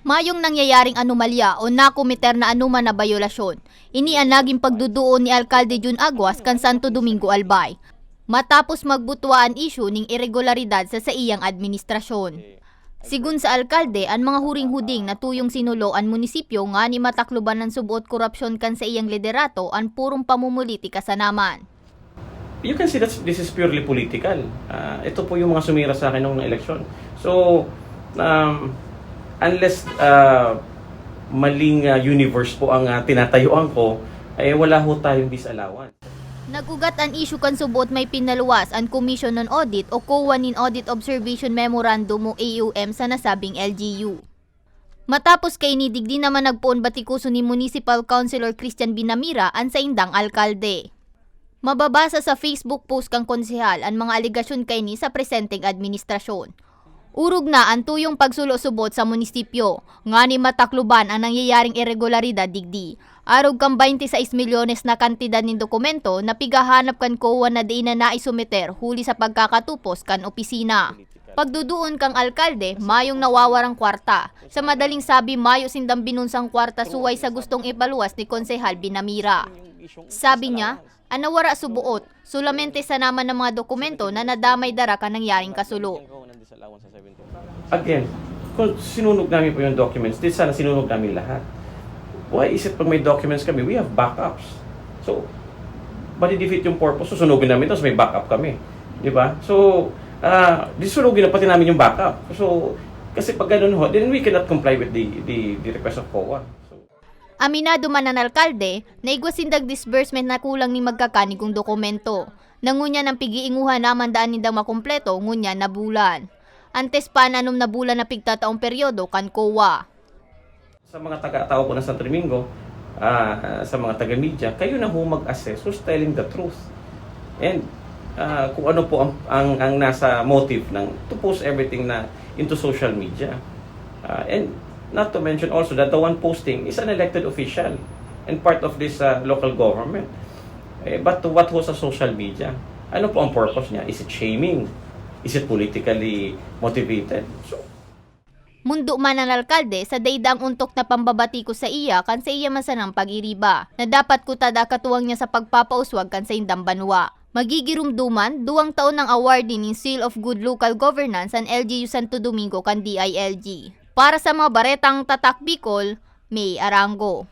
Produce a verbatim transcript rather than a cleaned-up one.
Mayong nangyayaring anomalya o nakometer na anoman na bayolasyon. Ini an nagin pagduduon ni Alkalde Jun Aguas kan Santo Domingo, Albay, matapos magbutwa an isyu ning iregularidad sa saiyang administrasyon. Sigon sa alkalde, an mga huring-huding na tuyong sinulo an munisipyo ngani matakloban an suboot korapsyon kan saiyang liderato an purong pamumulitika sana man. You can see that this is purely political. Ah, ito po yung mga sumira sa akin nung eleksyon. So, um, unless uh, maling uh, universe po ang uh, tinatayuan ko, eh wala ho tayong disallowance. Nag-ugat an isyu kan suboot may pinaluwas an Commission on Audit o COA nin Audit Observation Memorandum o A O M sa nasabing L G U. Matapos kaini, digdi naman nagpoon batikuson ni Municipal Councilor Christian Binamira an saindang alkalde. Mababasa sa Facebook post kan konsehal an mga alegasyon kaini sa presenteng administrasyon. Orog na an tuyong pagsulo-subot sa munisipyo, ngani matakloban an nangyayaring iregularidad digdi. Arog kan twenty-six milyones na kantidad nin dokumento na pigahanap kan COA na dai na naisumiter huli sa pagkakatupos kan opisina. Pagduduon kan alkalde, mayong nawawarang kwarta. Sa madaling sabi, mayo sindang binunsang kwarta suway sa gustong ipaluwas ni Konsehal Binamira. Sabi niya, an nawara suboot, solamente sana man an mga dokumento na nadamay dara kan nangyaring kasulo. Again, kung sinunog namin po yung documents, di sana sinunog namin lahat. Why is it pag may documents kami, we have backups? So, madi-defeat yung purpose, susunugin namin tapos may backup kami. Di ba? So, uh, di sunugin na pati namin yung backup. So, kasi pag ganun ho, then we cannot comply with the, the, the request of COA. So, Aminado man an alkalde na igwa sindang disbursement na kulang nin magkakanigong dokumento, na ngunyan an pig-iinguha naman daan nindang makumpleto ngunyan na bulan. Antes pa an anom na bulan na pigtataong peryodo kan COA. Sa mga taga-tao po ng Santo Domingo, uh, sa mga taga-media, kayo na ho mag-assess who's telling the truth. And uh, kung ano po ang, ang, ang nasa motive ng to post everything na into social media. Uh, and not to mention also that the one posting is an elected official and part of this uh, local government. Eh, but what was sa social media? Ano po ang purpose niya? Is it shaming? Is it politically motivated? So, Mundo man an alkalde sa dai daang ontok na pambabatikos saiya kan saiya man sanang pag-iriba, na dapat kuta daa katuwang niya sa pagpapauswag kan saindang banwa. Magigiromdoman, duwang taon nang awardee nin Seal of Good Local Governance an L G U Santo Domingo kan D I L G. Para sa mga baretang Tatak Bicol, May Arango.